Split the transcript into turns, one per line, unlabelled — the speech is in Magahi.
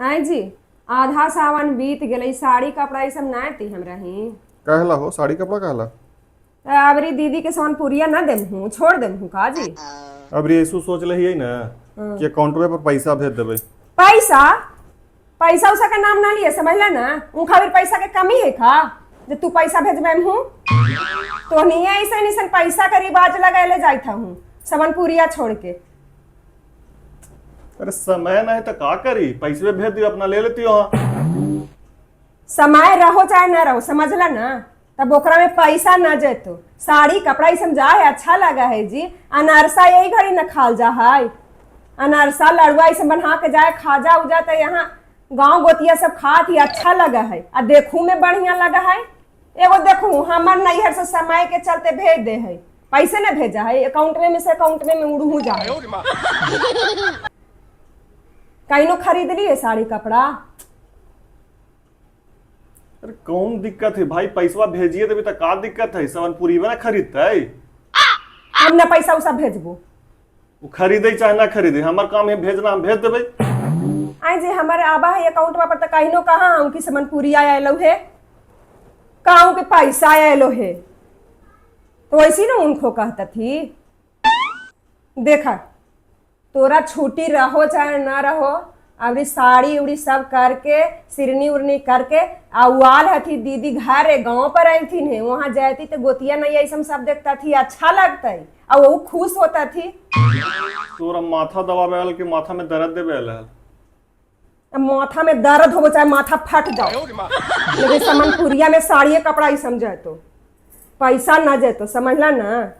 आय जी, आधा सावन बीत गेलै, साड़ी कपड़ा ई सब ना ती हमरा ही।
कहला हो साड़ी कपड़ा कहला?
अबरी दीदी के सामान पुरिया ना देमहूँ, छोड़ देमहूँ का जी?
अबरी ऐसो सोच लही ना कि अकाउंटवे पर पैसा भेज देबै।
पैसा पैसा उसा का नाम ना लिए, समझला ना? उनका भी पैसा के कमी है का जे तू पैसा भेजबे हूँ? तो नहीं ऐसे नहीं पैसा के रिवाज लगाए जाता हूँ सामान पुरिया छोड़ के।
अरे समय ना है तो का करी, पैसे भेज दियो, अपना ले लेती हो।
समय रहो चाहे ना रहो, समझला ना, तब ओकरा में पैसा ना जेतो। साड़ी कपड़ा ई सब जा है, अच्छा लगा है जी। अनारसा यही घड़ी न खाल जा है, अनारसा लड़ुआ ई सब बना के जाए, खाजा उजा तो यहाँ गांव गोतिया सब खात ही, अच्छा लगा है आ देखू में बढ़िया लगा है। एगो देखू हमार नैहर से समय के चलते भेज दे है, पैसे न भेजा है, अकाउंट में से अकाउंट में उड़ू जा है। कहीं खरीद लिए साड़ी कपड़ा?
अरे कौन दिक्कत है भाई, पैसवा भेजिए देबे तो का दिक्कत है? सामान पूरी ना खरीदते।
हम ना पैसा उसा भेजबो।
वो खरीदे चाहे ना खरीदे, हमार काम है भेजना, हम भेज देबै।
आई जे हमारे आबा है अकाउंट पर त कहिनो कहाँ हम कि समन पूरी आयलो है, कहूँ के पैसा आयलो है, तो वैसी ना उनको कहता थी। देखा तोरा छुट्टी रहो चाहे ना रहो, अबरी साड़ी उड़ी सब करके सिरनी उरनी करके आ उआल हथी दीदी घर गांव पर आयल है, वहां जाती तो गोतिया नहीं ऐसा सब देखता थी, अच्छा लगता है आ वो खुश होता थी।
तोरा माथा दबावे वाला के माथा में दर्द देवे वाला।
अब माथा में दर्द हो चाहे माथा फट जाओ, लेकिन समनपुरिया में साड़ी कपड़ा ही समझे तो पैसा ना जाए तो, समझला ना?